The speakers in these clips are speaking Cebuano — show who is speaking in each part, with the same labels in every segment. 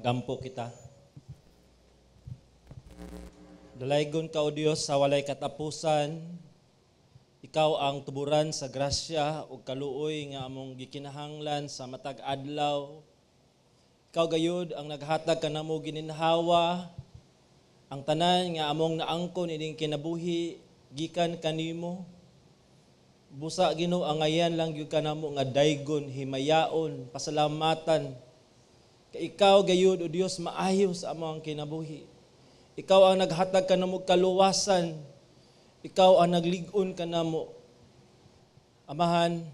Speaker 1: Magampo kita. Dalaygon ka, O Dios, sa walay katapusan. Ikaw ang tuburan sa grasya ug kaluoy nga among gikinahanglan sa matag adlaw. Ikaw gayud ang naghatag kanamo gininhawa. Ang tanan nga among naangkon ining kinabuhi gikan kanimo. Busa, Ginoo, angayan lang gyud kanamo nga daygon, himayaon, pasalamatan. Kay ikaw gayud, O Dios, maayo sa among kinabuhi. Ikaw ang naghatag kanamo kaluwasan. Ikaw ang naglig-on kanamo. Amahan,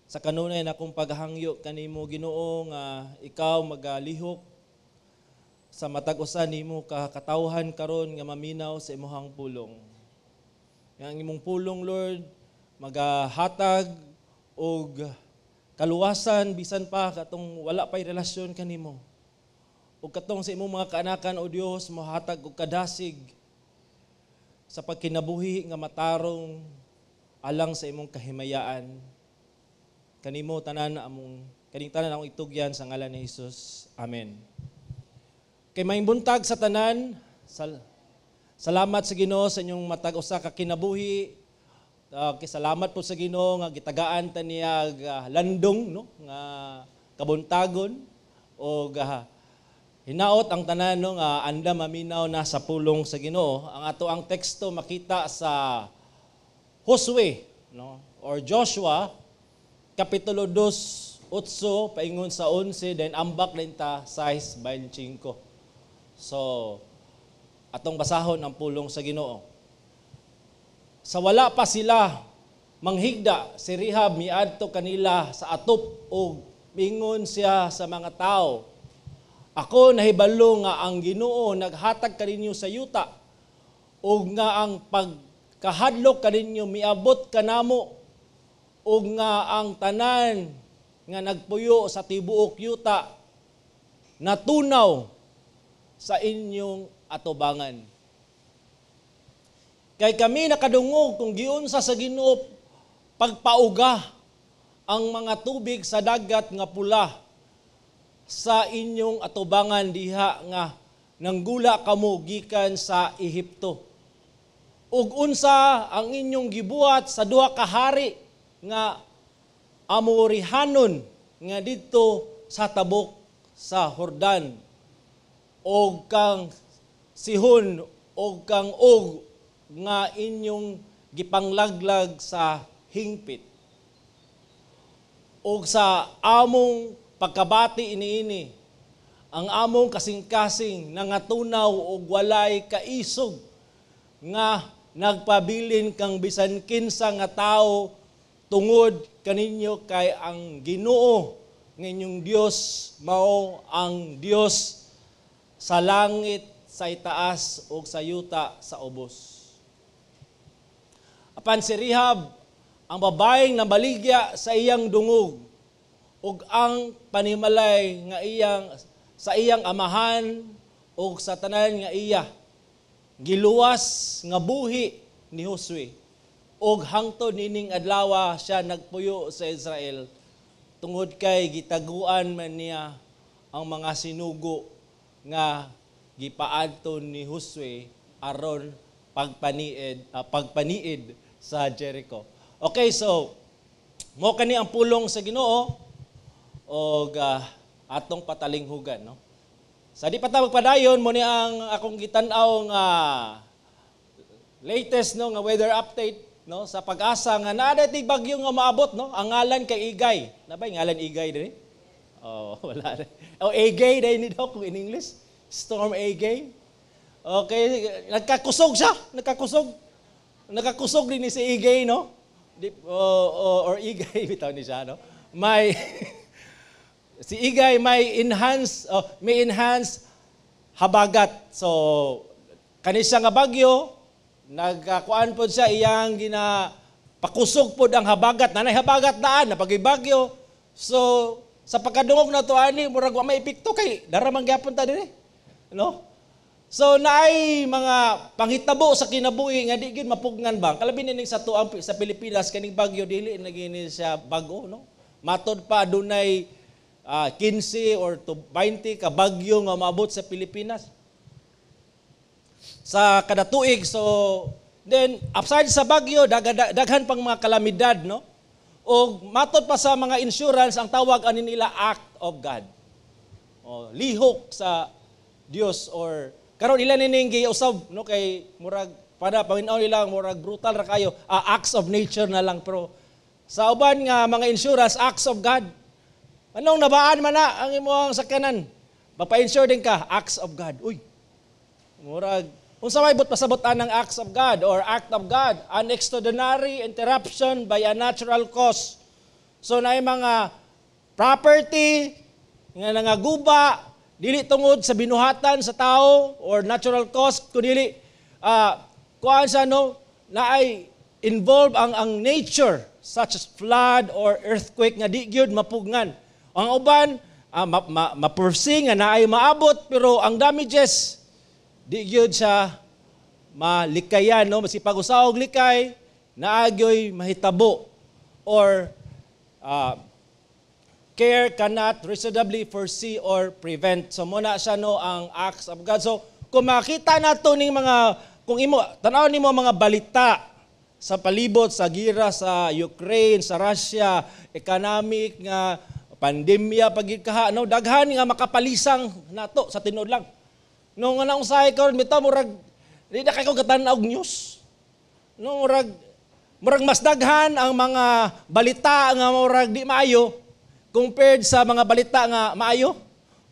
Speaker 1: sa kanunay na akong paghangyo kanimo, Ginoo, nga ikaw magalihok sa matag usa nimo ka katawhan karon nga maminaw sa imong pulong. Nga ang imong pulong, Lord, magahatag og kaluwasan bisan pa katong wala pay relasyon kanimo. Ug katong sa imong mga kaanakan, O Dios, mohatag og kadasig sa pagkinabuhi nga matarong alang sa imong kahimayaan. Kanimo tanan among kaning tanan akong itugyan sa ngalan ni Jesus. Amen. Kay maayong buntag sa tanan, salamat sa Ginoo sa inyong matag usa ka kinabuhi. Kay salamat po sa Ginoo nga gitagaan ta niya landong, no, nga kabuntagon og hinaot ang tanan, no, nga andam maminaw na sa pulong sa Ginoo. Ang ato ang teksto makita sa Josue, no, or Joshua kapitulo 2 8 paingon sa 11, then ambak din ta 6:25. So atong basahon ang pulong sa Ginoo. Sa wala pa sila manghigda, si Rahab miadto kanila sa atop ug mingon siya sa mga tao, "Ako nahibalo nga ang Ginoo naghatag kaninyo sa yuta ug nga ang pagkahadlok kaninyo miabot kanamo ug nga ang tanan nga nagpuyo sa tibuok yuta natunaw sa inyong atubangan. Kay kami nakadungog kung giunsa sa Ginoo pagpauga ang mga tubig sa Dagat nga Pula sa inyong atubangan diha nga nanggula kamo gikan sa Ehipto. Ug unsa ang inyong gibuhat sa duha ka hari nga Amorihanon nga didto sa tabok sa Jordan, og kang Sihon og kang Og nga inyong gipanglaglag sa hingpit. Ug sa among pagkabati iniini, ang among kasing-kasing nangatunaw og walay kaisog nga nagpabilin kang bisan kinsa nga tawo tungod kaninyo, kay ang Ginoo nga inyong Dios mao ang Dios sa langit sa itaas ug sa yuta sa ubos." Apan si Rahab, ang babaeng nabaligya sa iyang dungog ug ang panimalay nga iyang sa iyang amahan ug sa tanan nga iya, giluwas nga buhi ni Josue, ug hangtod nining adlaw siya nagpuyo sa Israel tungod kay gitaguan man niya ang mga sinugo nga gipaadto ni Josue aron pagpaniid sa Jericho. Okay, so mo kani ang pulong sa Ginoo og atong patalinghugan, no. Sa di pa ta magpadayon, mo ni ang akong gitan-aw nga latest, no, nga weather update, no, sa PAGASA nga naa day bagyo nga maabot, no. Ang ngalan kay Igay. Na ba ngalan Igay diri? Oh, wala. Oh, Egay day ni daw kung in English. Storm Egay. Okay, nagkakusog siya, nagkakusog. Nakakusog din ni si Igay, no? Di, oh, or Igay bitaw ni siya, no? May si Igay may enhance habagat. So kani siya nga bagyo nagkakuan pod siya, iyang gina pakusog pod ang habagat. Nanay habagat daan na bagyo. So sa pagkadungog na to ani, murag wa may epekto kay dara man gyapon ta dinhi. No? So naay mga panghitabo sa kinabuhi nga di gyud mapugnan ba. Kalabi ni sa tuang sa Pilipinas, kaning bagyo dili na gini siya bag-o, no. Matod pa adunay 15 or to 20 ka bagyo nga maabot sa Pilipinas sa kada tuig. So then aside sa bagyo, daghan pang mga kalamidad, no? O matod pa sa mga insurance, ang tawag ani nila act of God. O, lihok sa Dios or karon ila nining giusab, no, kay murag para paminaw nila murag brutal ra kayo, acts of nature na lang, pero sa uban nga mga insurance, acts of God. Anong nabaan man na ang imong sakyanan? Mapa-insure din ka, acts of God. Uy. Murag unsa may but pasabot ang acts of God or act of God? An extraordinary interruption by a natural cause. So naay mga property nga nangaguba dili tungod sa binuhatan sa tao or natural cause, kundi kuan sa, no, naay involve ang nature such as flood or earthquake nga di gyud mapugngan. Ang uban ma-foresee nga naay maabot, pero ang damages di gyud siya malikayan, no, maski pag-usahog likay, naa gyoy mahitabo or care cannot reasonably foresee or prevent. So mo na siya, no, ang acts of God. So kung makita nato ning mga, kung imo tan-aw nimo mga balita sa palibot sa gira sa Ukraine, sa Russia, economic nga pandemya pagid kaha, no, daghan nga makapalisang nato sa tinuod lang. No, nga naong sahay karon bitaw, murag di na kay ko katan-aw og news. No, murag mas daghan ang mga balita nga murag di maayo compared sa mga balita nga maayo.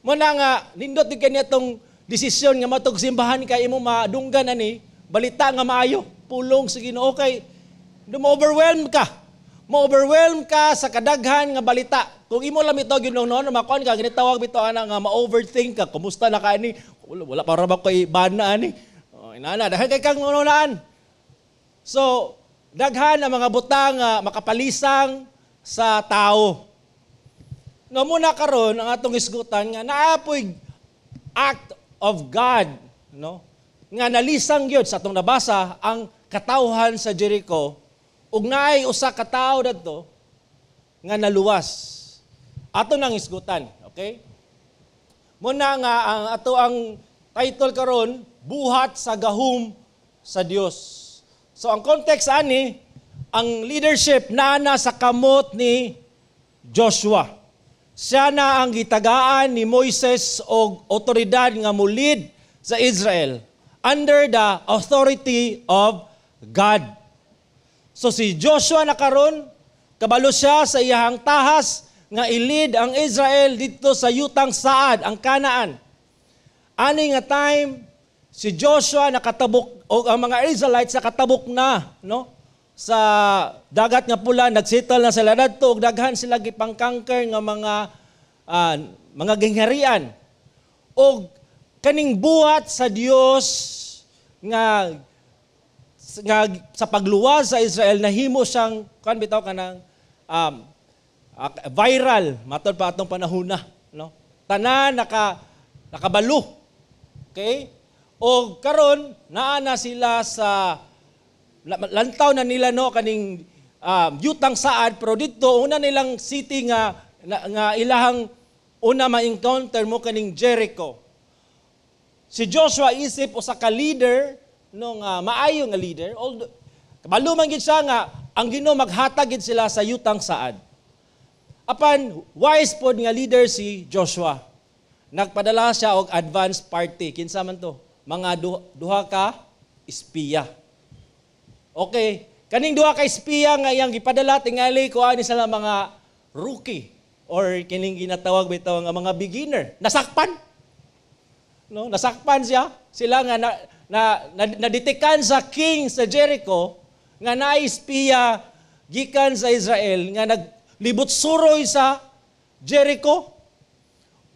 Speaker 1: Mo na nga nindot din kanya tong desisyon nga matug simbahan kay imo madunggan ani balita nga maayo, pulong sa Ginoo, kay mo-overwhelm ka. Mo-overwhelm ka sa kadaghan nga balita. Kung imo lang ito ginunon, makuan ka ginitawag bitaw ana nga ma-overthink ka. Kumusta na ka ani? Wala pa ra ba koy bana ani? Oh, inana daghan kay kang nununaan. So, daghan ang mga butang nga makapalisang sa tao. No, muna karon ang atong isgutan nga naapoy act of God, no? Nga nalisang gyud sa atong nabasa ang katawhan sa Jericho ug naay usa ka tawo dadto nga naluwas. Ato nang isgutan, okay? Muna nga ang ato ang title karon, "Buhat sa Gahum sa Dios." So ang context ani, ang leadership naa na sa kamot ni Joshua. Siya na ang gitagaan ni Moises og otoridad nga mulid sa Israel under the authority of God. So si Joshua na karon, kabalo siya sa iyahang tahas nga i-lead ang Israel dito sa yutang saad, ang Canaan. Ani nga time, si Joshua nakatabok o ang mga Israelites nakatabok na, no, sa Dagat nga Pula, nagsettle na sila dadto ug daghan sila gipang-conquer nga mga gingharian. Og kaning buhat sa Dios nga sa pagluwas sa Israel, nahimo siyang kan bitaw kanang viral matod pa atong panahona, no, tanan nakabalo, okay? O karon naa na sila sa lantaw na nila, no, kaning yutang saad, pero dito una nilang city nga ilahang una ma-encounter mo kaning Jericho. Si Joshua, isip usa ka leader, no, nga maayo nga leader, although kabalo man gid siya nga ang Ginoo maghatag gid sila sa yutang saad. Apan wise pod nga leader si Joshua. Nagpadala siya og advance party. Kinsa man to? Mga duha ka espiya. Okay, kaning duha ka espiya nga iyang gipadala, tingali ko ani sila mga rookie or kining ginatawag bitaw nga mga beginner. Nasakpan. No, nasakpan siya. Sila nga na nadetikan sa king sa Jericho nga naespiya gikan sa Israel nga naglibot suroy sa Jericho.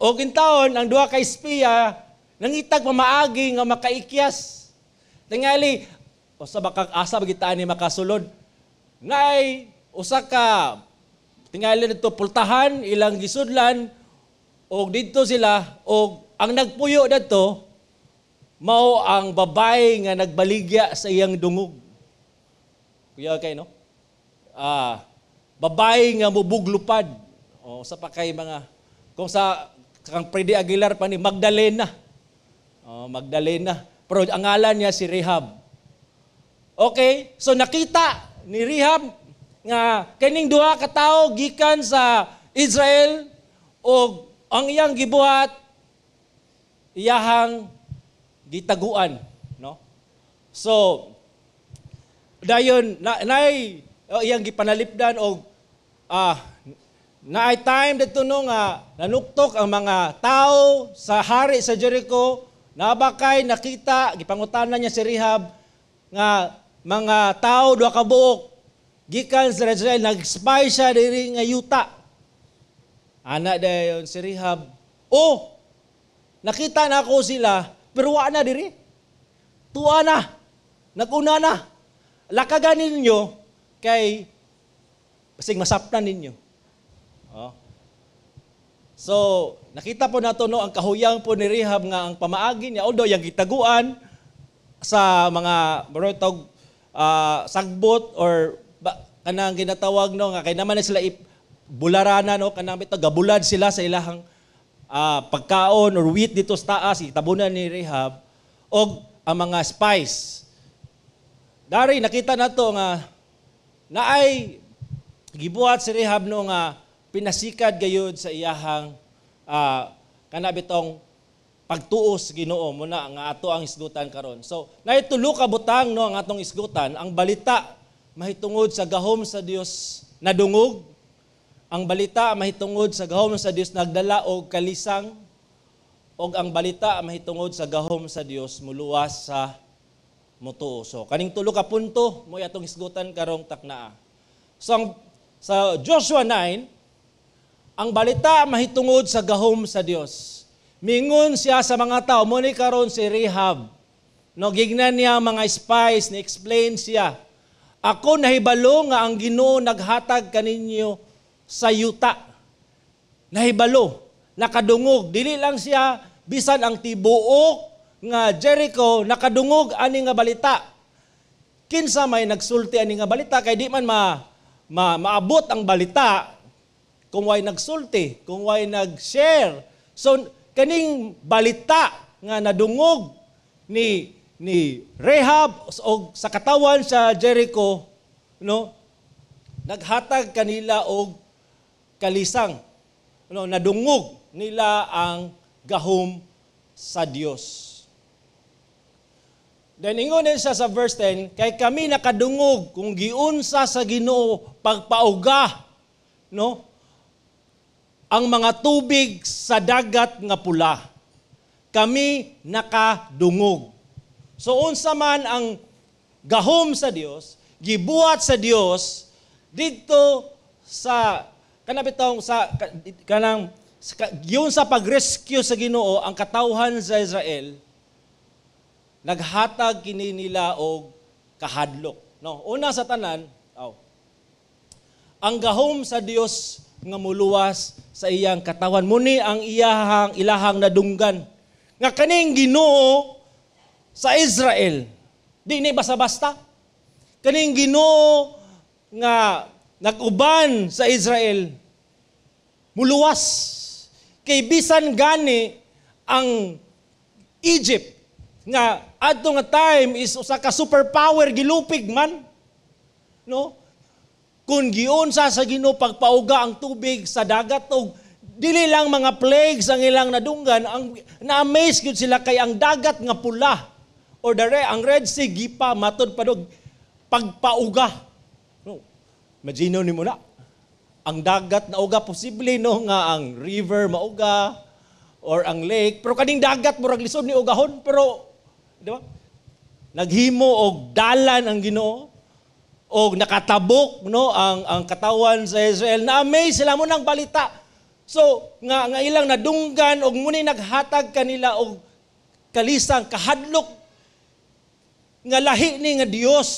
Speaker 1: O kintaon ang duha ka espiya nangitag pamaagi nga makaikyas. Tingali o sa bakag asa ba ni makasulod. Naay usa ka tingali dito pultahan ilang gisudlan og didto sila, og ang nagpuyo dadto mao ang babae nga nagbaligya sa iyang dungog. Kuya kay, no? Babae nga mubuglupad. O sa pa kay mga Kung sa kang Freddie Aguilar pa ni Magdalena. Oh, Magdalena. Pero ang ngalan niya si Rahab. Okay? So nakita ni Rahab nga kining duha ka tawo gikan sa Israel og ang iyang gibuhat, iyahang gitaguan, no? So dayon na, nay oh, iyang gipanalipdan og naay time dito, no, nga nanuktok ang mga tao sa hari sa Jericho. Nabakay nakita, gipangutana niya si Rahab nga mga tao, duha ka buok gikan sa Israel, nag-spy siya diri nga yuta. Ana dayon si Rahab, "Oh, nakita na ako sila, pero wa na diri, tuwa na, naguna na, lakagan ninyo kay basig masapnan ninyo." Oh. So, nakita po nato, no, ang kahuyang po ni Rahab nga ang pamaagi niya, although yung gitaguan sa mga barotog sagbot or ba, kanang ginatawag, no, nga kay naman na sila ip, bularana, no, kanang bitaw gabulad sila sa ilahang pagkaon or wheat dito sa taas, itabunan ni Rahab og ang mga spies. Dari nakita nato nga naay gibuhat si Rahab, no, nga pinasikad gayud sa iyahang kana bitong pagtuo sa Ginoo muna nga ato ang isgutan karon. So, naay tulo ka butang, no, ang atong isgutan: ang balita mahitungod sa gahom sa Dios nadungog, ang balita mahitungod sa gahom sa Dios nagdala og kalisang, og ang balita mahitungod sa gahom sa Dios muluwas sa mutuo. So, kaning tulo ka punto mo atong hisgutan karong taknaa. So, sa Joshua 9, ang balita mahitungod sa gahom sa Dios. Mingon siya sa mga tao, mo ni karon si Rahab. No, gignan niya ang mga spies, ni-explain siya. "Ako nahibalo nga ang Ginoo naghatag kaninyo sa yuta." Nahibalo, nakadungog. Dili lang siya, bisan ang tibuok nga Jericho nakadungog ani nga balita. Kinsa may nagsulti ani nga balita? Kay di man ma maabot ang balita kung way nagsulti, kung way nag-share. So kaning balita nga nadungog ni Rahab og sa katawan sa Jericho, no, naghatag kanila og kalisang. No, nadungog nila ang gahom sa Dios. Then ingon din siya sa verse 10, "Kay kami nakadungog kung giunsa sa Ginoo pagpauga, no, ang mga tubig sa Dagat nga Pula. Kami nakadungog." So unsa man ang gahom sa Dios, gibuhat sa Dios didto sa kanabitong sa kanang yun sa pag-rescue sa Ginoo ang katawhan sa Israel, naghatag kini nila og kahadlok. No, una sa tanan, aw, ang gahom sa Dios nga muluwas sa iyang katawan. Muni ang iyahang ilahang nadunggan. Nga kaning Ginoo sa Israel, di ni basta-basta. Kaning Ginoo nga nag-uban sa Israel, muluwas. Kay bisan gani ang Egypt nga adto nga time is usa ka superpower, gilupig man. No? Kung giunsa sa Ginoo pagpauga ang tubig sa dagat og dili lang mga plagues ang ilang nadunggan, ang na-amaze gyud sila kay ang Dagat nga Pula or ang Red Sea gipa matod pa dog pagpauga. No. Imagine nimo na. Ang dagat na uga, posible, no, nga ang river mauga or ang lake, pero kaning dagat murag lisod ni ugahon, pero di ba? Naghimo og dalan ang Ginoo og nakatabok, no, ang katawan sa Israel. Na-amaze sila mo ng balita. So nga nga ilang nadunggan og muni naghatag kanila og kalisang, kahadlok nga lahi ni nga Dios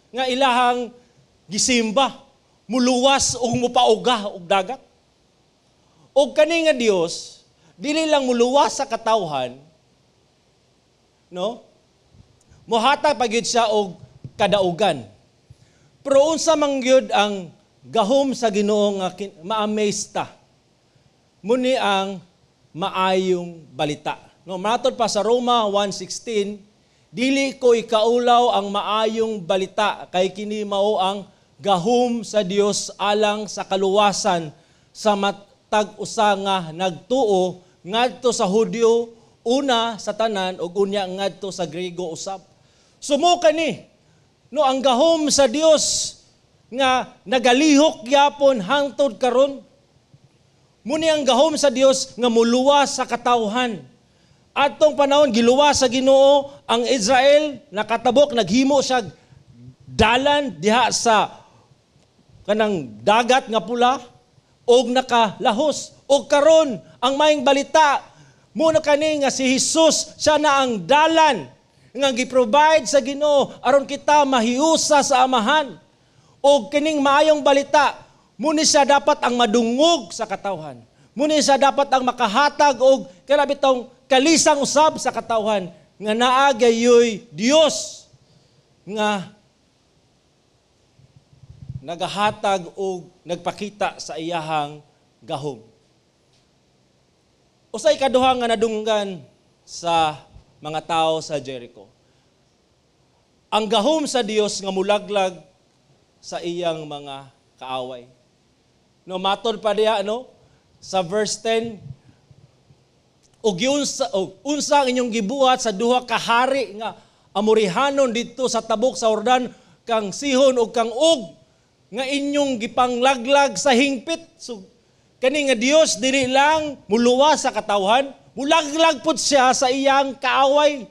Speaker 1: nga ilahang gisimba, muluwas og mupauga og dagat. Og kani nga Dios dili lang muluwas sa katawhan, no, mohatag pa gyud siya og kadaugan. Pero unsa man gyud ang gahom sa Ginoo nga ma-amaze ta? Muni ang maayong balita. No, matod pa sa Roma 1:16, "Dili ko ikaulaw ang maayong balita kay kini mao ang gahom sa Dios alang sa kaluwasan sa matag usa nga nagtuo, ngadto sa Hudyo una sa tanan ug unya ngadto sa Griego usab." Sumo kani, no, ang gahom sa Dios nga nagalihok gyapon hangtod karon. Muni ang gahom sa Dios nga muluwas sa katawhan. Atong panahon giluwas sa Ginoo ang Israel, nakatabok, naghimo siya dalan diha sa kanang Dagat nga Pula og nakalahos. Og karon ang maayong balita muna kani nga si Jesus, siya na ang dalan nga gi-provide sa Ginoo aron kita mahiusa sa Amahan. Og kining maayong balita, muni siya dapat ang madungog sa katawhan. Muni siya dapat ang makahatag og kana bitong kalisang usab sa katawhan nga naa gayoy Dios nga nagahatag og nagpakita sa iyahang gahom. Usay kaduha nga nadunggan sa mga tao sa Jericho: ang gahom sa Dios nga mulaglag sa iyang mga kaaway. No, matod pa diha, no, sa verse 10, "Og giunsa og unsa ang inyong gibuhat sa duha ka hari nga Amorihanon didto sa tabok sa Jordan, kang Sihon ug kang Og, nga inyong gipanglaglag sa hingpit?" So kani nga Dios dili lang muluwas sa katawhan, mulaglag pud siya sa iyang kaaway,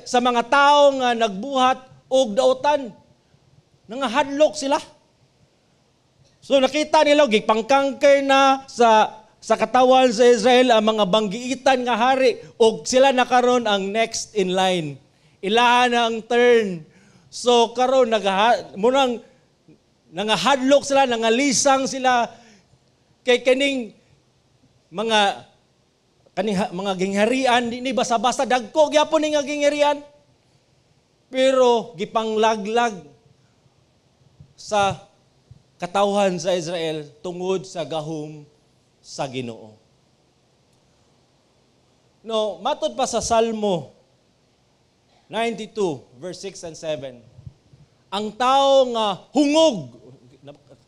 Speaker 1: sa mga tao nga nagbuhat og dautan. Nangahadlok sila. So nakita nila gipangkangker na sa katawan sa Israel ang mga banggiitan nga hari og sila na karon ang next in line. Ilahan na ang turn. So karon munang nangahadlok sila, nangalisang sila kay kaning mga kaning mga gingharian di ni basta-basta, dagko gyapon ni nga gingharian. Pero gipanglaglag sa katawhan sa Israel tungod sa gahom sa Ginoo. No, matod pa sa Salmo 92 verse 6 and 7. "Ang tao nga hungog,"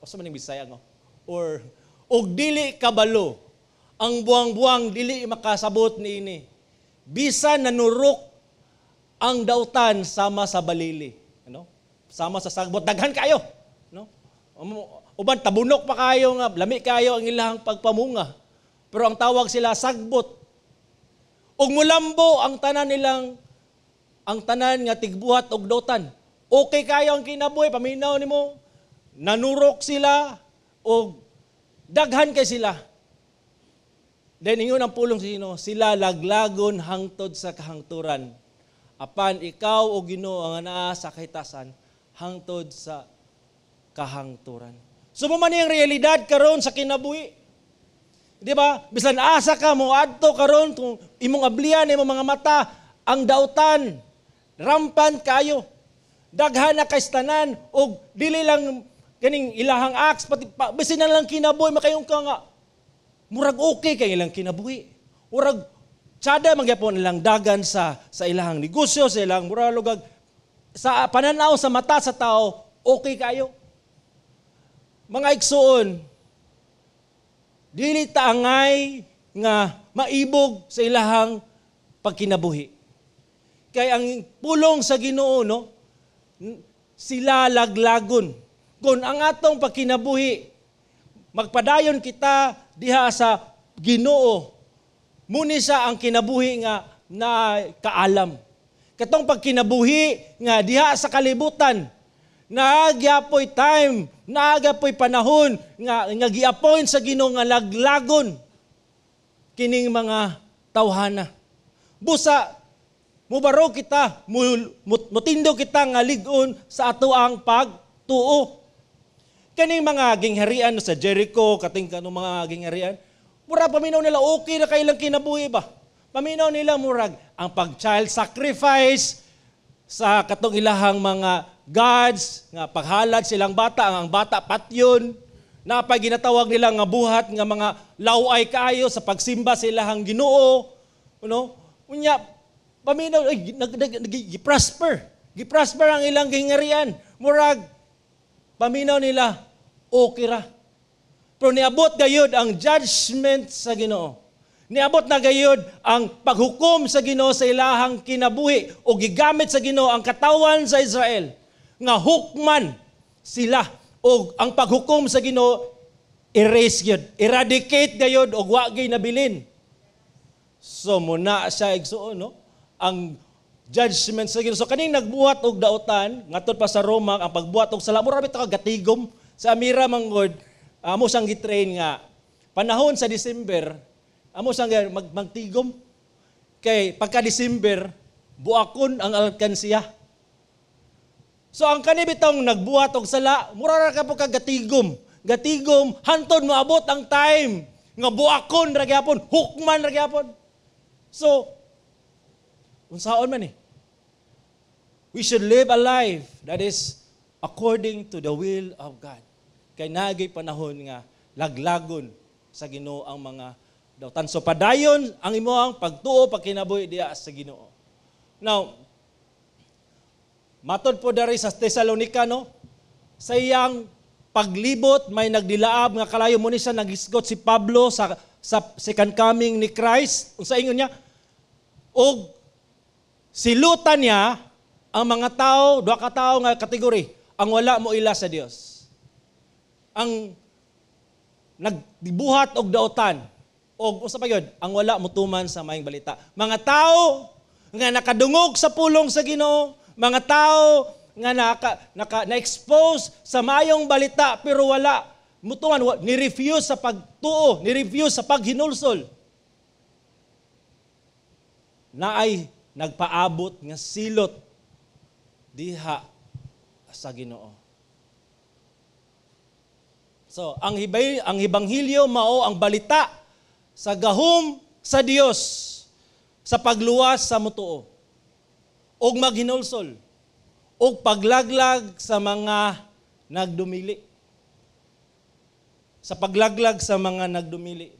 Speaker 1: asa man ning Bisaya nga or "og dili kabalo, ang buang-buang dili makasabot niini. Bisan nanurok ang dautan sama sa balili." Ano? Sama sa sagbot, daghan kayo, no? Uban tabunok pa kayo nga lami kayo ang ilang pagpamunga. Pero ang tawag sila sagbot. Ug mulambo ang tanan nilang ang tanan nga tigbuhat og dautan. Okay kayo ang kinabuhi, paminaw nimo. Nanurok sila og daghan kay sila. Then ingon ang pulong sa Ginoo, "Sila laglagon hangtod sa kahangturan. Apan ikaw, o Ginoo, ang naa sa kahitasan hangtod sa kahangturan." So mo man ang realidad karon sa kinabuhi. Di ba? Bisan asa ka mo adto karon, kung imong ablihan imong mga mata ang dautan, rampant kayo. Daghan na kay tanan og dili lang kaning ilahang acts, pati pa, bisin na lang kinabuhi, makayong ka nga murag okay kay ilang kinabuhi. Murag tsada magyapon ilang dagan sa ilahang negosyo, sa ilang murag sa pananaw sa mata sa tao, okay kayo. Mga igsuon, dili ta angay nga maibog sa ilahang pagkinabuhi. Kay ang pulong sa Ginoo, no, sila laglagon. Kung ang atong pagkinabuhi, magpadayon kita diha sa Ginoo, muni sa ang kinabuhi nga na kaalam. Katong pagkinabuhi nga diha sa kalibutan, naagyapoy time, naagyapoy panahon nga gi-appoint sa Ginoo nga laglagon kining mga tawhana. Busa mubaro kita, mutindog kita nga lig-on sa ato ang pagtuo. Kaning mga gingharian sa Jericho, kating kanong mga gingharian, murag paminaw nila okay na kailang kinabuhi ba? Paminaw nila murag ang pag-child sacrifice sa katong ilahang mga gods, nga paghalad silang bata, ang bata patyon, Napay ginatawag nila nga buhat nga mga laway kaayo sa pagsimba sa ilahang Ginoo, no? Unya paminaw ay nag, nag, nag, gi-prosper. Gi-prosper ang ilang gihingarian. Murag paminaw nila okay ra. Pero niabot gayud ang judgment sa Ginoo. Niabot na gayud ang paghukom sa Ginoo sa ilahang kinabuhi o gigamit sa Ginoo ang katawan sa Israel nga hukman sila o ang paghukom sa Ginoo erase gyud, eradicate gayud og wa gyud nabilin. So muna siya, igsuon, no? Ang judgment sa Ginoo. So kaning nagbuhat og dautan, ngatod pa sa Roma, ang pagbuhat og sala mura bitaw ka gatigom. Sa Amira manggod, amo siyang gitrain nga panahon sa December, amo siyang magtigom. Kay pagka December, buakon ang alkansiya. So ang kani bitong nagbuhat og sala, mura ra ka po ka gatigom. Gatigom hantod moabot ang time nga buakon ra gyapon, hukman ra gyapon. So unsaon man eh? We should live a life that is according to the will of God. Kay nagay panahon nga laglagon sa Ginoo ang mga dautan. So padayon ang imong pagtuo, pagkinabuhi diya sa Ginoo. Now, matod po dari sa Tesalonica, no? Sa iyang paglibot, may nagdilaab nga kalayo mo ni siya nagisgot si Pablo sa second coming ni Christ. Unsa ingon niya? Og silutan niya ang mga tao, duha ka tawo nga kategory, ang wala mo ila sa Dios. Ang nagbuhat og dautan og usa pa gyud, ang wala motuman sa maayong balita. Mga tao nga nakadungog sa pulong sa Ginoo, mga tao nga naka na-expose sa maayong balita pero wala mutuman, ni-refuse sa pagtuo, ni-refuse sa paghinulsol. Naay nagpaabot nga silot diha sa Ginoo. So, ang ebanghelyo mao ang balita sa gahom sa Dios sa pagluwas sa mutuo og maghinulsol og paglaglag sa mga nagdumili. Sa paglaglag sa mga nagdumili.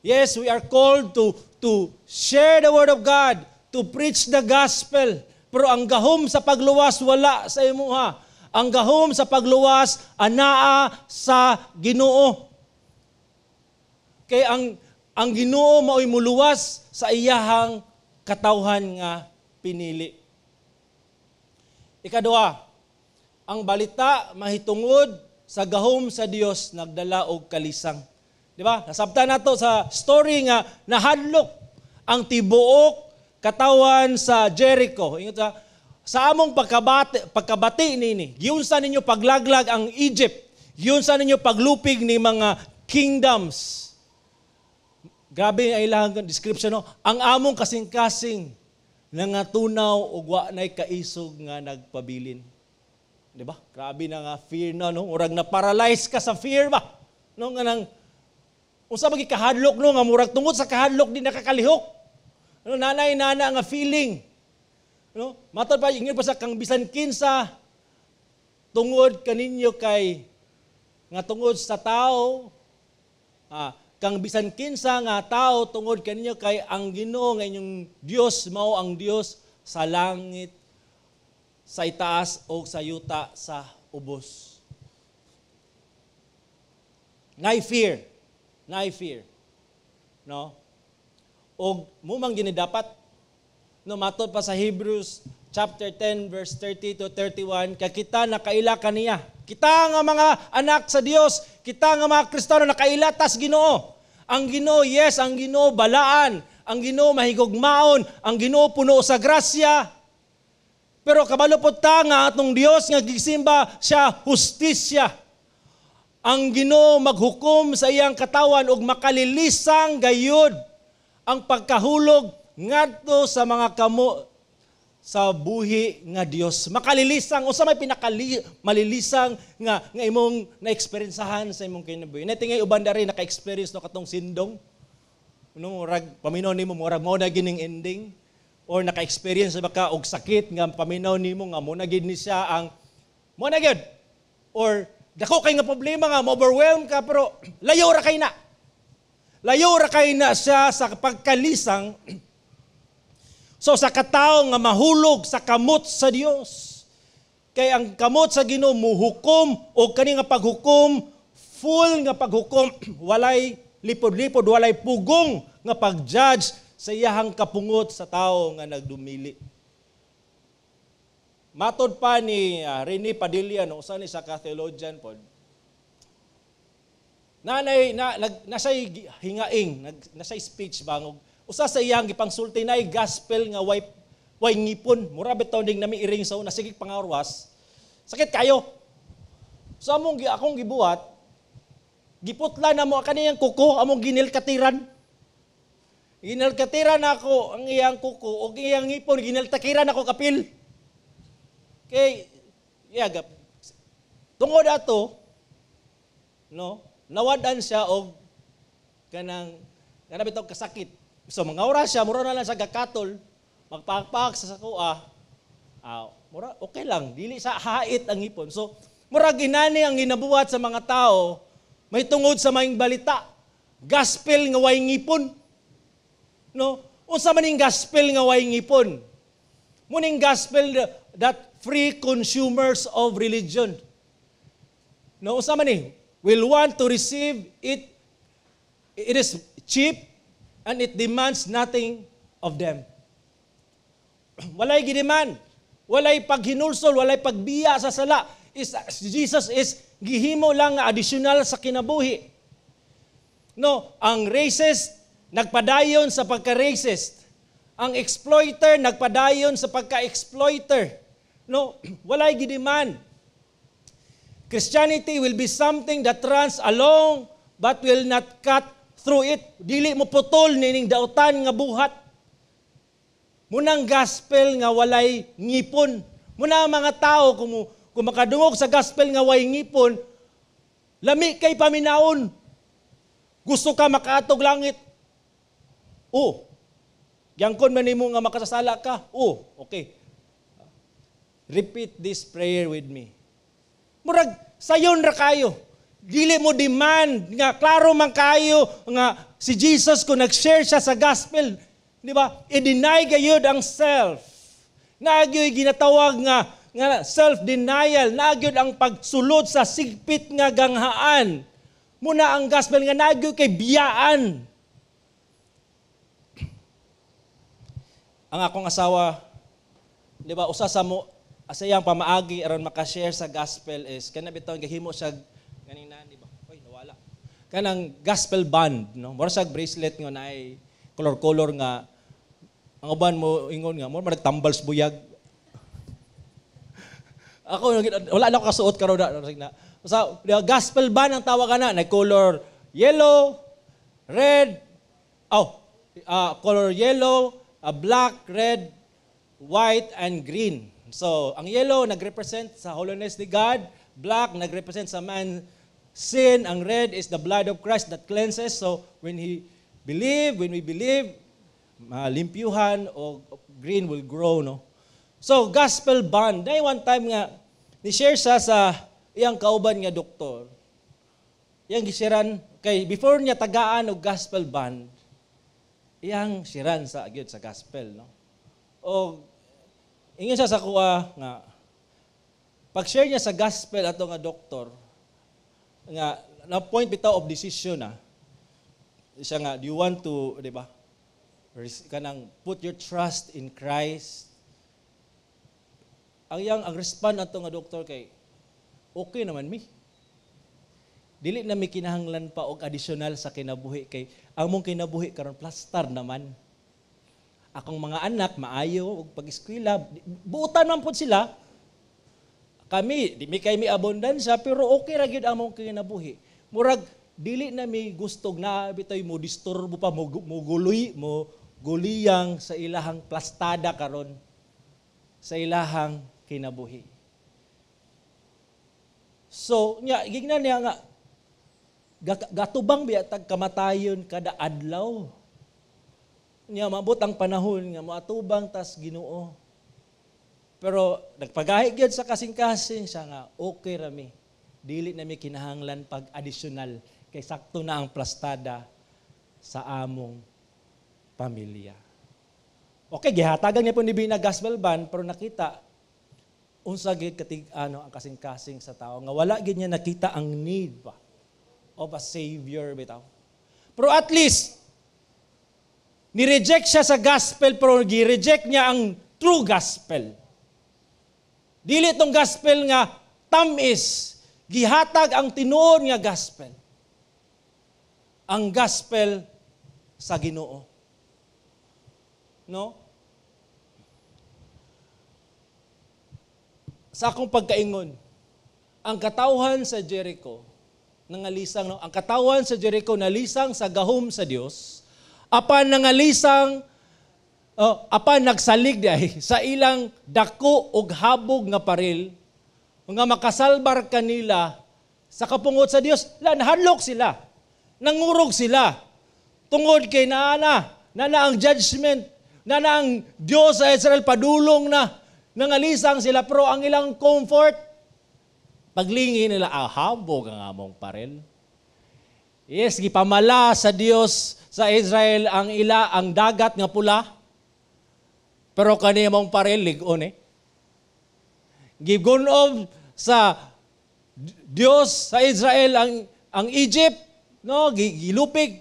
Speaker 1: Yes, we are called to share the word of God, to preach the gospel. Pero ang gahom sa pagluwas wala sa imuha. Ang gahom sa pagluwas anaa sa Ginoo. Kay ang Ginoo mao'y muluwas sa iyahang katawhan nga pinili. Ikaduha, ang balita mahitungod sa gahom sa Dios nagdala og kalisang. Di ba? Nasabtan nato sa story nga nahadlok ang tibuok katawan sa Jericho. Ingat sa among pagkabati nini, giunsa ninyo paglaglag ang Egypt, giunsa ninyo paglupig ni mga kingdoms. Grabe ang ilang description, no? Ang among kasing-kasing nangatunaw ug wa nay kaisog nga nagpabilin. Di ba? Grabe na nga fear na, no? Murag na paralyze ka sa fear ba? No, nga nang unsa ba kahadlok, no, nga murag tungod sa kahadlok di nakakalihok. No, nanay nana nga feeling. No? Matod pa ingon pa sa kang bisan kinsa tungod kaninyo kay nga tungod sa tao, kang bisan kinsa nga tao tungod kaninyo kay ang Ginoo nga inyong Dios mao ang Dios sa langit sa itaas o sa yuta sa ubos. Nay fear. Nay fear. No? Og mo man gini dapat, no, matod pa sa Hebrews chapter 10 verse 30 to 31, kay kita nakaila kaniya. Kita nga mga anak sa Dios, kita nga mga Kristiyano nakaila tas Ginoo. Ang Ginoo, yes, ang Ginoo balaan, ang Ginoo mahigugmaon, ang Ginoo puno sa grasya. Pero kabalo pod ta nga atong Dios nga gisimba siya hustisya. Ang Ginoo maghukom sa iyang katawan ug makalilisang gayud ang pagkahulog ngadto sa mga kamo sa buhi nga Dios. Makalilisang, usa may pinakali malilisang nga imong na-experiencehan sa imong kinabuhi. Natingay uban dari naka-experience no katong sindong. No, murag paminaw nimo murag mao na gining ending, or naka-experience ba ka og sakit nga paminaw nimo nga mo na gid ni siya ang mo na gyud, or Dako kay nga problema nga ma-overwhelm ka, pero layo ra kay na. Layo ra kay na siya sa pagkalisang. So sa katawo nga mahulog sa kamot sa Dios. Kay ang kamot sa Ginoo muhukom, o kani nga paghukom, full nga paghukom, walay lipod-lipod, walay pugong nga pag-judge sa iyahang kapungot sa tao nga nagdumili. Matod pa ni Rene Padilla, no, usa ni sa ka theologian pod. Nanay na nag nasay hingaing, nasay speech ba, usa sa iyang gipangsulti nay gospel nga way ngipon. Mura bitaw ning nami iring sa una, sige pangarwas. Sakit kayo. So among akong gibuhat, giputla na mo kaniyang kuko, among ginilkatiran. Ginilkatiran ako ang iyang kuko ug iyang ngipon, giniltakiran ako kapil. Kay yeah, tungod ato, no, nawad-an siya og kanang kanang bitaw kasakit. So mga oras siya, mura na lang siya gakatol, magpakpak sa sakuha, mura okay lang, dili sa hait ang ngipon. So mura ginani ang ginabuhat sa mga tao may tungod sa maayong balita. Gospel nga way ngipon. No? Unsa man ning gospel nga way ngipon? Muning gospel that free consumers of religion. No, unsa man ni? Will want to receive it. It is cheap and it demands nothing of them. Walay gidemand. Walay paghinulsol, walay pagbiya sa sala. Jesus is gihimo lang nga additional sa kinabuhi. No, ang racist nagpadayon sa pagka-racist. Ang exploiter nagpadayon sa pagka-exploiter. No, walay gidemand. Christianity will be something that runs along but will not cut through it. Dili mo putol nining dautan nga buhat. Munang gospel nga walay ngipon. Muna ang mga tao kung makadungog sa gospel nga way ngipon, lami kay paminawon. Gusto ka makaatog langit. Oh. Yangkon man nimo nga makasasala ka. Oh, okay. Repeat this prayer with me. Murag sayon ra kayo. Dili mo demand nga klaro man kayo nga si Jesus, kung nag-share siya sa gospel, di ba? I-deny gayud ang self. Nagyoy ginatawag nga self-denial, nagyod ang pagsulod sa sigpit nga ganghaan. Muna ang gospel nga nagyoy kay biyaan. Ang akong asawa, di ba, usa sa mo asayang pamaagi aron makashare sa gospel is kana bitaw gahimo siya ganina, di ba? Oy, nawala. Kanang gospel band, no? Mura siya bracelet nga naay color-color nga ang uban mo ingon nga mo tambal sa buyag. Ako wala na ako kasuot karon na. Sa gospel band ang tawag ana, na color yellow, red, color yellow, black, red, white, and green. So, ang yellow nagrepresent sa holiness ni God, black nagrepresent sa man sin, ang red is the blood of Christ that cleanses. So, when we believe, malimpyuhan o green will grow, no? So, gospel band. Dahil one time nga, ni-share siya sa iyang kauban nga doktor. Iyang gisiran, kay before niya tagaan og gospel band, iyang siran sa gyud sa gospel, no? O ingon siya sa kuha nga pag-share niya sa gospel ato nga doktor nga na point bitaw of decision na siya nga, do you want to, di ba, kanang put your trust in Christ? Ang iyang ang respond ato nga doktor kay, okay naman mi. Dili na mi kinahanglan pa og additional sa kinabuhi kay ang mong kinabuhi karon plastar naman. Akong mga anak maayo og pag-eskwela, buotan man pud sila. Kami di mi kay mi abundansya, pero okay ra gyud among kinabuhi. Murag dili na mi gustog na bitay mo disturbo pa mo, mo guloy mo guliyang sa ilahang plastada karon sa ilahang kinabuhi. So nya gignan niya nga gatubang biya tag kamatayon kada adlaw. Nya maabot ang panahon nga moatubang tas Ginoo. Pero nagpagahi gyud sa kasing-kasing siya nga okay ra mi. Dili na mi kinahanglan pag additional kay sakto na ang plastada sa among pamilya. Okay, gihatagan niya po ni Bina gospel band, pero nakita unsa gid katig ano ang kasing-kasing sa tao nga wala gid niya nakita ang need ba of a savior bitaw. Pero at least ni-reject siya sa gospel, pero gi-reject niya ang true gospel. Dili tong gospel nga tamis, gihatag ang tinuod nga gospel. Ang gospel sa Ginoo. No? Sa akong pagkaingon, ang katawhan sa Jericho nangalisang, no? Ang katawhan sa Jericho nalisang sa gahom sa Dios, apan nangalisang, oh, apan nagsalig diay sa ilang dako og habog nga paril nga makasalbar kanila sa kapungot sa Dios. La nahadlok sila, nangurog sila tungod kay naa na ang judgment, na ang Dios sa Israel padulong na, nangalisang sila, pero ang ilang comfort paglingi nila, habog ang among paril. Yes, gipamala sa Dios sa Israel ang ila ang Dagat nga Pula. Pero kani among paril lig-on eh. Gigunob sa Dios sa Israel ang Egypt, no, gilupig.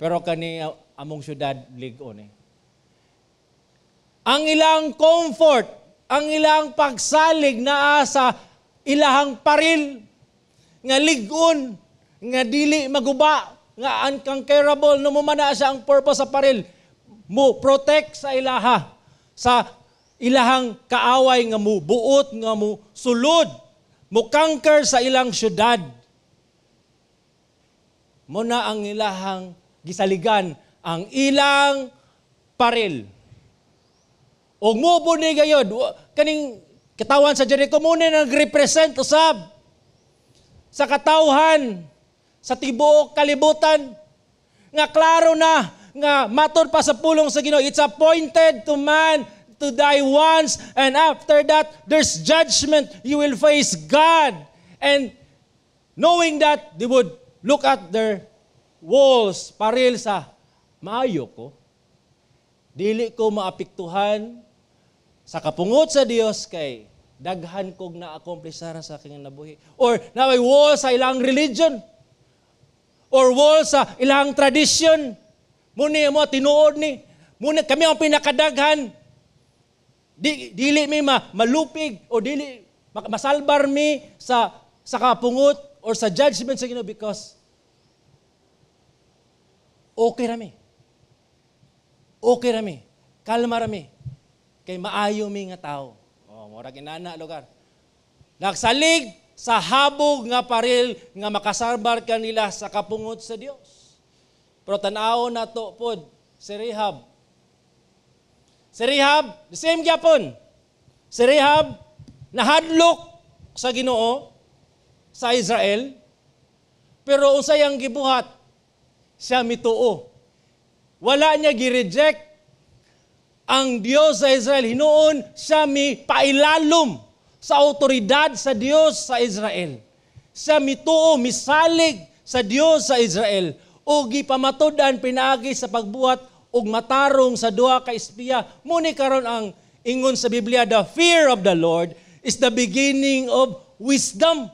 Speaker 1: Pero kani among syudad lig-on eh. Ang ilang comfort, ang ilang pagsalig naa sa ilahang paril nga lig-on, nga dili maguba, nga unconquerable, no mumana siya ang purpose sa paril, mo protect sa ilaha, sa ilahang kaaway nga mo buot, nga mo sulod, mo conquer sa ilang syudad. Muna ang ilahang gisaligan, ang ilang paril. Og mubo ni gayod, kaning katawan sa Jericho muna nagrepresent usab sa katawhan sa tibuok kalibutan nga klaro na nga matod pa sa pulong sa Ginoo, it's appointed to man to die once, and after that there's judgment, you will face God. And knowing that, they would look at their walls, paril sa maayo ko, dili ko maapektuhan sa kapungot sa Dios kay daghan kog na-accomplish sa aking nabuhi. Or na may wall sa ilang religion. Or wall sa ilang tradition. Muni mo tinuod ni. Muni kami ang pinakadaghan. Dili mi malupig o dili masalbar mi sa kapungot or sa judgment sa Ginoo because okay ra mi. Okay ra mi. Kalma ra mi. Kay maayo mi nga tao. Oh, murag inana lugar. Nagsalig sa habog nga paril nga makasalbar kanila sa kapungot sa Dios. Pero tan-awon nato pod si Rahab. Si Rahab, the same gyapon. Si Rahab nahadlok sa Ginoo sa Israel, pero unsay ang gibuhat? Siya mituo. Wala niya gi-reject ang Dios sa Israel. Hinuon siya mi pailalom sa otoridad sa Dios sa Israel. Siya mituo, misalig sa Dios sa Israel. O gipamatud-an pinaagi sa pagbuhat og matarong sa duha ka espiya. Muni karon ang ingon sa Biblia, the fear of the Lord is the beginning of wisdom.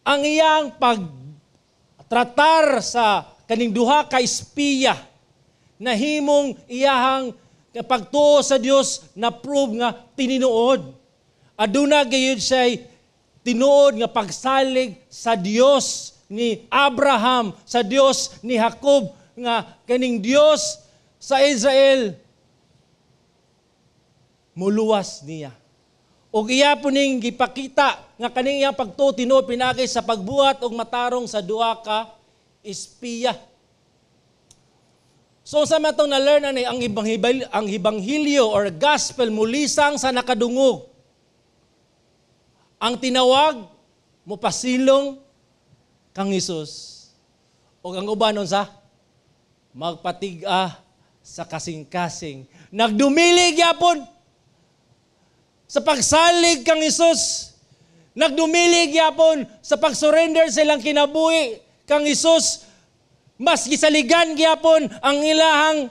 Speaker 1: Ang iyang pagtratar sa kaning duha ka espiya nahimong iyahang pagtuo sa Dios na prove nga tinuod. Aduna gayud siya tinuod nga pagsalig sa Dios ni Abraham, sa Dios ni Jacob, nga kaning Dios sa Israel muluwas niya. Og iya po ning gipakita nga kaning iyang pagtuo tinuod pinaagi sa pagbuhat og matarong sa duha ka espiya. So sa matong na-learn ani ang ebanghelyo or gospel mulisang sa nakadungog. Ang tinawag mopasilong kang Hesus. Og ang uban unsa? Magpatig-a sa kasing-kasing. Nagdumili gyapon sa pagsalig kang Hesus. Nagdumili gyapon sa pag-surrender sa ilang kinabuhi kang Hesus. Mas gisaligan gyapon ang ilahang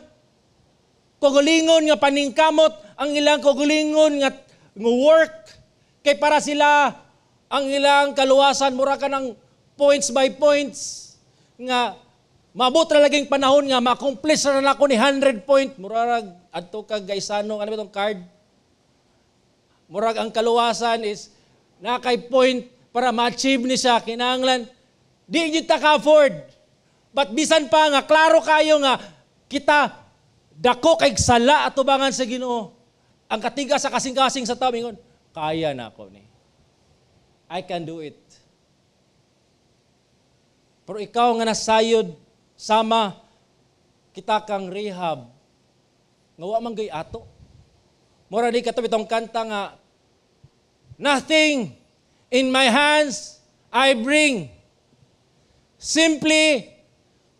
Speaker 1: kaugalingon nga paningkamot, ang ilang kaugalingon nga work kay para sila ang ilang kaluwasan mura ka ng points by points nga maabot ra laging panahon nga ma-accomplish ra nako ni 100 point. Mura rag adto kag Gaisano, ano ba tong card, murag ang kaluwasan is na kay point para ma-achieve ni siya. Kinahanglan di gyud ta ka-afford, but bisan pa nga klaro kayo nga kita dako kay sala atubangan sa Ginoo, ang katiga sa kasing-kasing sa tao ingon, "Kaya na ako ni, I can do it." Pero ikaw nga nasayod sama kita kang Rahab nga wa man gay ato, mura di kato bitong kanta nga, "Nothing in my hands I bring. Simply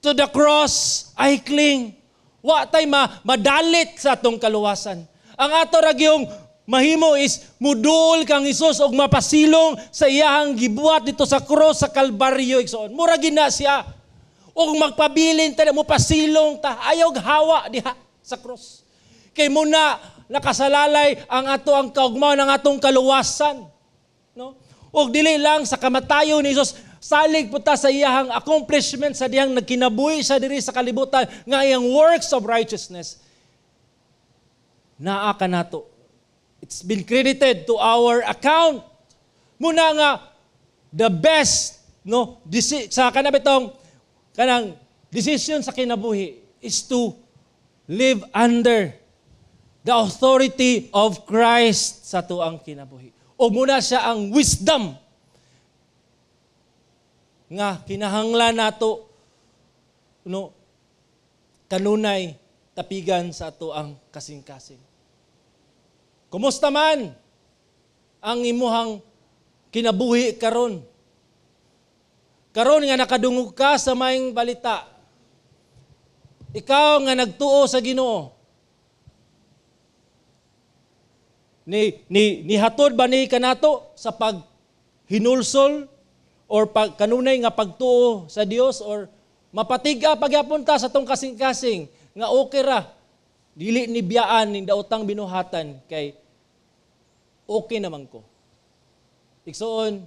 Speaker 1: to the cross I cling." Wa tay madalit sa atong kaluwasan. Ang ato ra gyung mahimo is mudul kang Hesus og mapasilong sa iyahang gibuhat dito sa cross sa Kalbaryo, igsoon. Mura gina siya. Og magpabilin ta, mo pasilong ta, ayaw hawa diha sa cross. Kay muna nakasalalay ang ato ang kaugmaon ng atong kaluwasan. No? Og dili lang sa kamatayon ni Jesus, salig po ta sa iyahang accomplishment sa dihang nagkinabuhi siya diri sa kalibutan nga iyang works of righteousness. Naa kanato. It's been credited to our account. Muna nga the best, no, sa kanang bitong kanang decision sa kinabuhi is to live under the authority of Christ sa tuang kinabuhi. O muna siya ang wisdom nga kinahanglan nato, no, kanunay tapigan sa ato ang kasing-kasing. Kumusta man ang imuhang kinabuhi karon? Karon nga nakadungog ka sa maayong balita, ikaw nga nagtuo sa Ginoo, ni ni nihatod ba ni kanato sa paghinulsol or pag kanunay nga pagtuo sa Dios, or mapatiga pagyapon ta sa tong kasing-kasing nga okay ra, dili ni biyaan ning daotang binuhatan kay okay naman ko? Igsoon,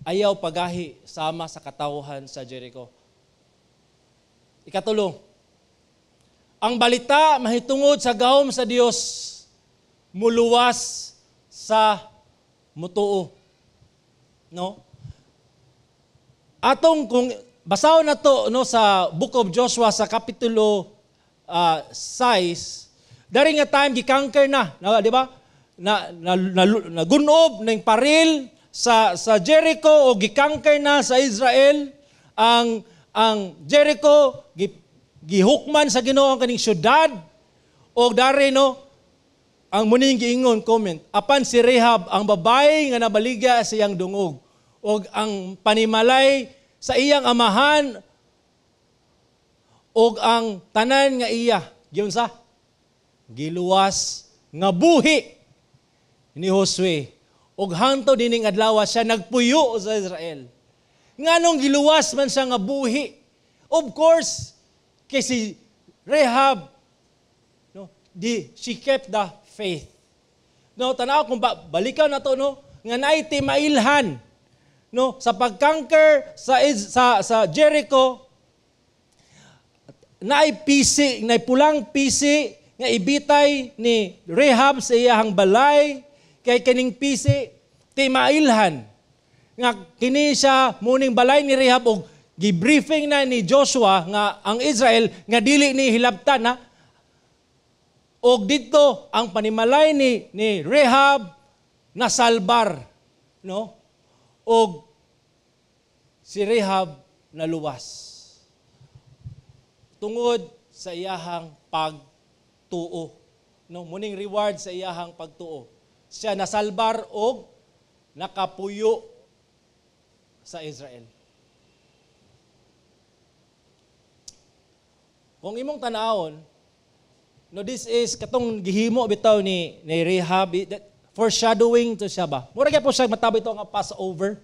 Speaker 1: ayaw pagahi sama sa katawhan sa Jericho. Ikatulo, ang balita mahitungod sa gahom sa Dios muluwas sa mutuo. No? Atong kung basahon na to, no, sa Book of Joshua sa kapitulo 6, dari nga time gi-conquer na, no, di ba? Na, na, na, nagunob ng paril sa Jericho o gi-conquer na sa Israel ang Jericho, gihukman sa Ginoo ang kaning syudad og dari, no, ang muning giingon comment, apan si Rahab ang babae nga nabaligya sa iyang dungog og ang panimalay sa iyang amahan og ang tanan nga iya giunsa, giluwas nga buhi ni Josue og hangtod dining adlaw siya nagpuyo sa Israel. Nganong giluwas man siya nga buhi? Of course, kay si Rahab, no, di she kept the faith. No, tanaw kung balikan na to, no, nga naay timailhan, no, sa pag-conquer sa Jericho, naay pisi, naay pulang pisi nga ibitay ni Rahab sa iyahang balay, kay kining pisi timailhan nga kini siya muning balay ni Rahab og gi-briefing na ni Joshua nga ang Israel nga dili ni hilabtan na. Og didto ang panimalay ni Rahab nasalbar, no, og si Rahab naluwas tungod sa iyahang pagtuo, no. Muning reward sa iyahang pagtuo, siya nasalbar og nakapuyo sa Israel. Kung imong tan-awon, no, this is katong gihimo bitaw ni Rahab. Foreshadowing to siya ba? Mura gyud po siya matabo ito nga Passover,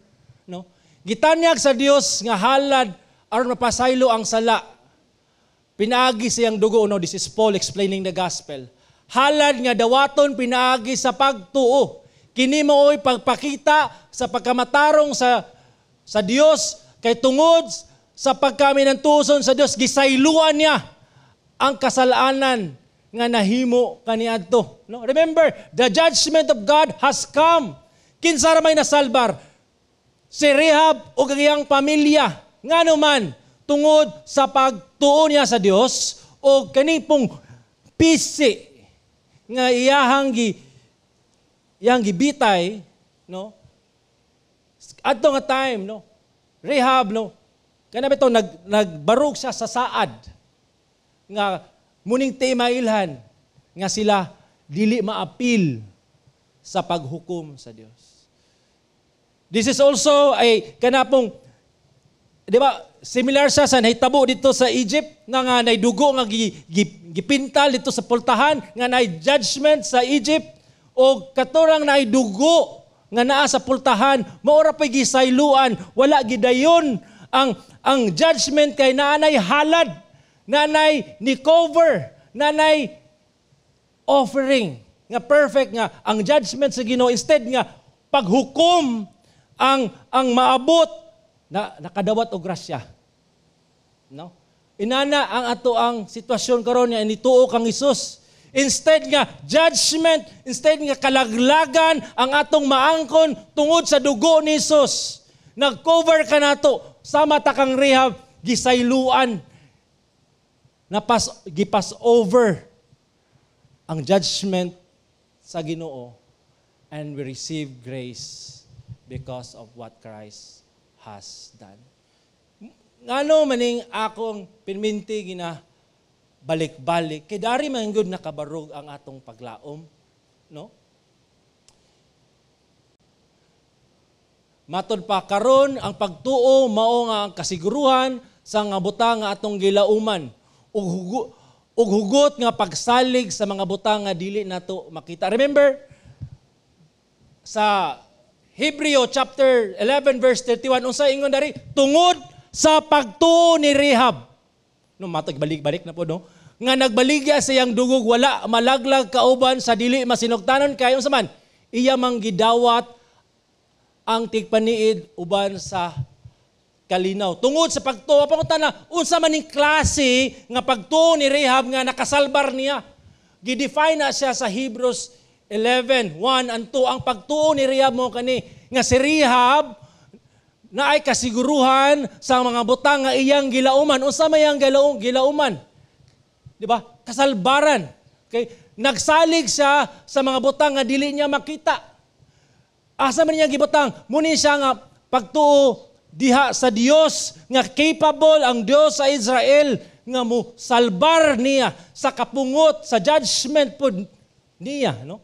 Speaker 1: no? Gitanyag sa Dios nga halad aron mapasaylo ang sala. Pinaagi siyang dugo, no? This is Paul explaining the gospel. Halad nga dawaton pinaagi sa pagtuo. Kini mao'y pagpakita sa pagkamatarong sa Dios kay tungod sa pagkaminantuson sa Dios, gisayloan niya ang kasalanan nga nahimo kaniadto. No? Remember, the judgment of God has come. Kinsa ra may nasalbar? Si Rahab ug ang iyang pamilya. Ngano man, tungod sa pagtuo niya sa Dios o kani pong pisi nga iyang gibitay, no? Adto nga time, no? Rahab, no? Kana bitaw nagbarog siya sa saad nga muning mailhan nga sila dili maapil sa paghukom sa Dios. This is also a kanapong, di ba, similar siya sa nahitabo dito sa Egypt nga nga nay dugo nga gipintal dito sa pultahan nga nay judgment sa Egypt, o katurang nay dugo nga naa sa pultahan, mao ra pay gisayloan, wala gidayon ang judgment kay naanay halad, nanay ni cover, nanay offering nga perfect nga ang judgment sa Ginoo, instead nga paghukom ang maabot na nakadawat og grasya. No? Inana ang ato ang sitwasyon karon nga nituo kang Hesus. Instead nga judgment, instead nga kalaglagan ang atong maangkon, tungod sa dugo ni Hesus, nag-cover ka nato sama ta kang Rahab, gisayloan, napas gipass over ang judgment sa Ginoo, and we receive grace because of what Christ has done. Ngano maning akong pinminti gina balik-balik kay dari man gud nakabarog ang atong paglaom, no? Matod pa karon, ang pagtuo mao nga ang kasiguruhan sa nga butang nga atong gilauman ug hugot nga pagsalig sa mga butang nga dili nato makita. Remember sa Hebreo chapter 11 verse 31, unsa ingon dari? Tungod sa pagtuo ni Rahab. No, matag balik-balik na po, no? Nga nagbaligya sa iyang dugog, wala malaglag kauban sa dili masinugtanon, kay unsa man iya mang gidawat ang tigpaniid uban sa kalinaw. Tungod sa pagtuo, pangutana, unsa man ning klase nga pagtuo ni Rahab nga nakasalbar niya? Gidefine na siya sa Hebrews 11:1 and 2. Ang pagtuo ni Rahab mo kani nga si Rahab na ay kasiguruhan sa mga butang nga iyang gilauman. Unsa may iyang gilauman? Di ba? Kasalbaran. Okay? Nagsalig siya sa mga butang nga dili niya makita. Asa man niya gibutang? Muni siya nga pagtuo diha sa Dios nga capable ang Dios sa Israel nga mo salbar niya sa kapungot, sa judgment pod niya, no?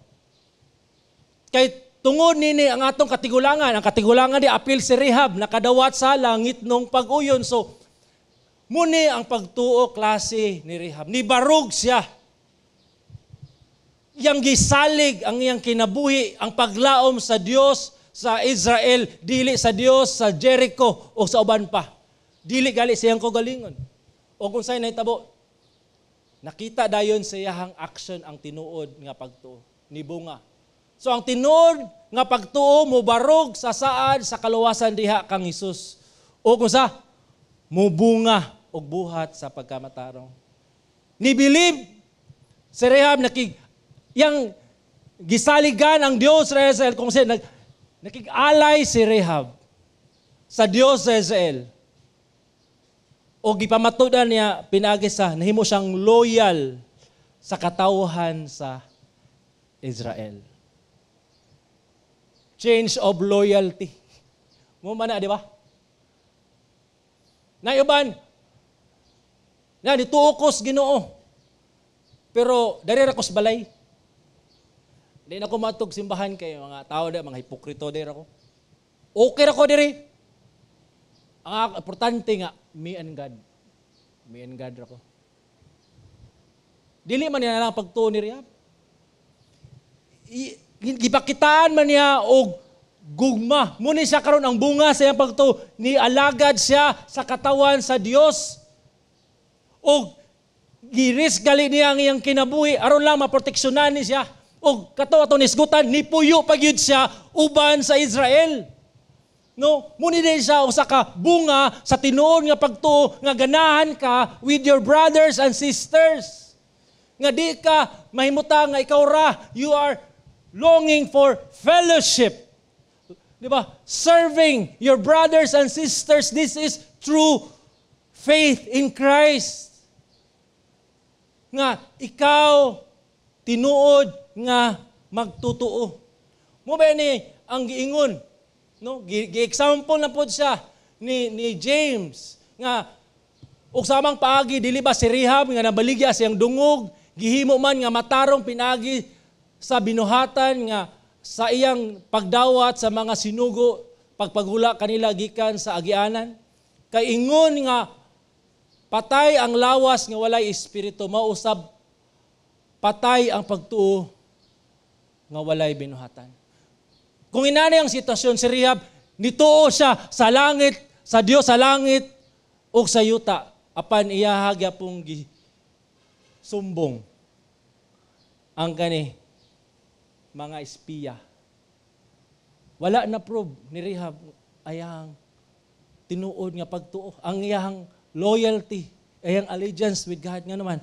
Speaker 1: Kay tungod nini ang atong katigulangan, ang katigulangan di apil si Rahab, nakadawat sa langit nung pag-uyon. So muni ang pagtuo klase ni Rahab. Nibarog siya. Yang gisalig ang iyang kinabuhi, ang paglaom sa Dios sa Israel, dili sa Dios sa Jericho o sa uban pa. Dili gali siyang kagalingon. O kung sa'y nahitabo, nakita dayon sa iyahang action ang tinuod nga pagtuo, ni bunga. So ang tinuod nga pagtuo mobarog sa saad sa kaluwasan diha kang Hesus. O kung sa mubunga og buhat sa pagkamatarong. Ni believe si Rahab, nakig yang gisaligan ang Dios sa Israel, kung siya nakig-alay si Rahab sa Dios sa Israel. O gipamatudan niya pinaagi sa nahimo siyang loyal sa katawhan sa Israel. Change of loyalty. Mo man na, di ba? Nayuban, na dituo ko sa Ginoo. Pero dari ra ko sa balay. Di na ko matug simbahan kay mga tao da, mga hipokrito diri ako. Okay ra ko diri. Ang importante nga me and God. Me and God ra ko. Dili man niya lang pagtuo ni Rahab. Gipakitaan man niya og gugma. Mao ni siya karon ang bunga sa iyang pagtuo, ni alagad siya sa katawan sa Dios. Og gi-risk gali niya ang iyang kinabuhi aron lang maproteksyonan ni siya. Og kato ato nisgutan, nipuyo pa gyud siya uban sa Israel. No, mao ni din siya usa ka bunga sa tinuod nga pagtuo nga ganahan ka with your brothers and sisters. Nga di ka mahimutang nga ikaw ra, you are longing for fellowship. Di ba? Serving your brothers and sisters, this is true faith in Christ. Nga ikaw tinuod nga magtutuo. Mao ba ni ang giingon, no? Gi-example na pod siya ni James nga og samang paagi, dili ba si Rahab nga nabaligya siyang dungog, gihimo man nga matarong pinagi sa binuhatan nga sa iyang pagdawat sa mga sinugo, pagpagula kanila gikan sa agianan? Kay ingon nga patay ang lawas nga walay espiritu, mausab patay ang pagtuo nga walay binuhatan. Kung inani ang sitwasyon, si Rahab, nituo siya sa langit, sa Dios sa langit ug sa yuta, apan iyaha gyapong sumbong ang kani mga espiya. Wala na prove ni Rahab ayang tinuod nga pagtuo, ang iyang loyalty, ayang allegiance with God nga naman.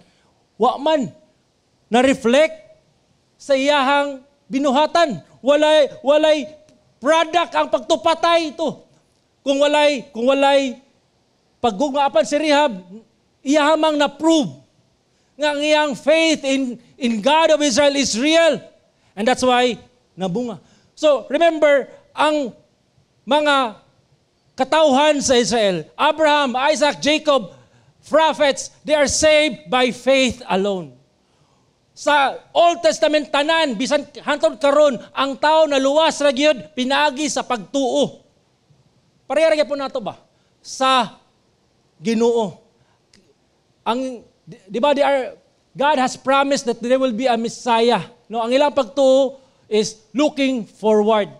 Speaker 1: Wa man na reflect sa iyahang binuhatan. Walay product ang pagtuo, patay ito. Kung walay paggugma. Apan si Rahab, iyahamang na-prove nga ang iyang faith in God of Israel is real. And that's why nabunga. So remember, ang mga katawhan sa Israel, Abraham, Isaac, Jacob, prophets, they are saved by faith alone. Sa Old Testament tanan, bisan hantod karon, ang tao na luwas ra gyud pinaagi sa pagtuo. Pareha ra gyapon nato ba? Sa Ginoo. Ang di ba they are God has promised that there will be a Messiah. No, ang ilang pagtuo is looking forward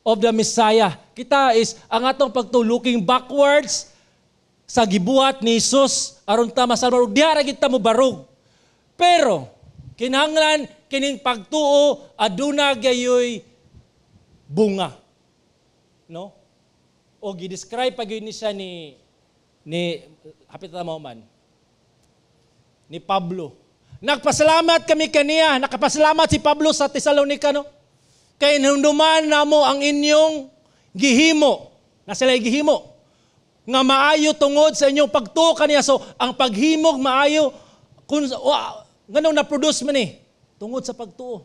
Speaker 1: of the Messiah. Kita is ang atong pagtuo looking backwards sa gibuhat ni Jesus aron ta masalba ug diha ra gid ta mobarog. Pero kinahanglan kining pagtuo aduna gayoy bunga. No? O gi-describe pa gyud ni siya ni hapit ta man ni Pablo. Nagpasalamat kami kaniya, nakapasalamat si Pablo sa Tesalonica, no? Kay hinumduman namo ang inyong gihimo. Na sila gihimo nga maayo tungod sa inyong pagtuo kaniya. So ang paghimog maayo kung wa, nganong na-produce man ni tungod sa pagtuo.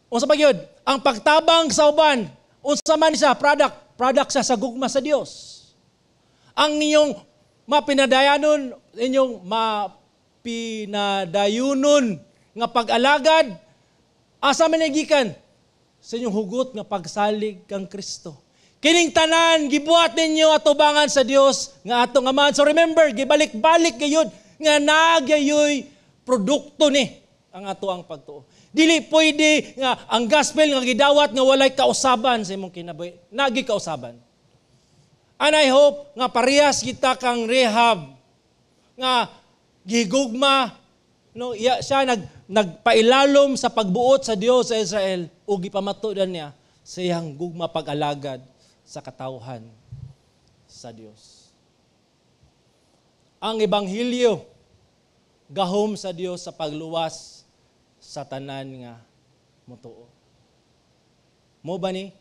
Speaker 1: Unsa pa gyud? Ang pagtabang sa uban, unsa man siya product? Product siya sa gugma sa Dios. Ang inyong mapinadayanon, inyong mapinadayunon nga pag-alagad, asa man gikan? Sa inyong hugot nga pagsalig kang Kristo. Kining tanan gibuhat ninyo atubangan sa Dios nga atong Amahan. So remember, gibalik-balik gayud nga nagayoy produkto ni ang ato ang pagtuo. Dili pwede nga ang gospel nga gidawat nga walay kausaban sa imong kinabuhi. Nagi kausaban. And I hope nga parehas kita kang Rahab nga gigugma, no, iya, siya nagpailalom sa pagbuot sa Dios sa Israel ug gipamatuodan niya sa iyang gugma pag-alagad sa katawhan sa Dios. Ang ebanghelyo, gahom sa Dios sa pagluwas sa tanan nga motuo. Mao ba ni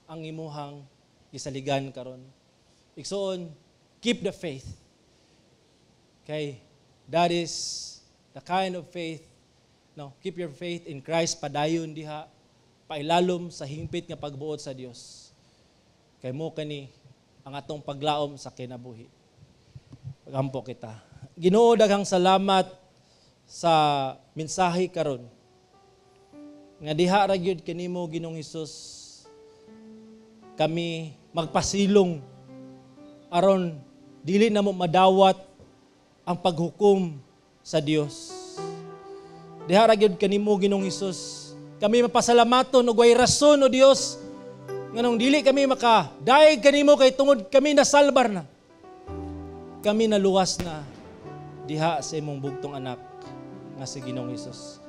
Speaker 1: ang imuhang gisaligan karon? Igsoon, keep the faith. Okay, that is the kind of faith. No, keep your faith in Christ, padayon diha, pailalom sa hingpit nga pagbuot sa Dios. Kay mao kani ang atong paglaom sa kinabuhi. Pagampo kita. Ginoo, daghang salamat sa mensahe karon. Nga diha ra gyud kanimo, Ginoong Hesus, kami magpasilong aron dili namo madawat ang paghukom sa Dios. Diha ra gyud kanimo, Ginoong Hesus, kami Kami mapasalamaton ug way rason, o Dios, nganong dili kami makadayeg kanimo kay tungod kami nasalbar na. Kami naluwas na diha sa imong bugtong anak nga si Ginoong Hesus.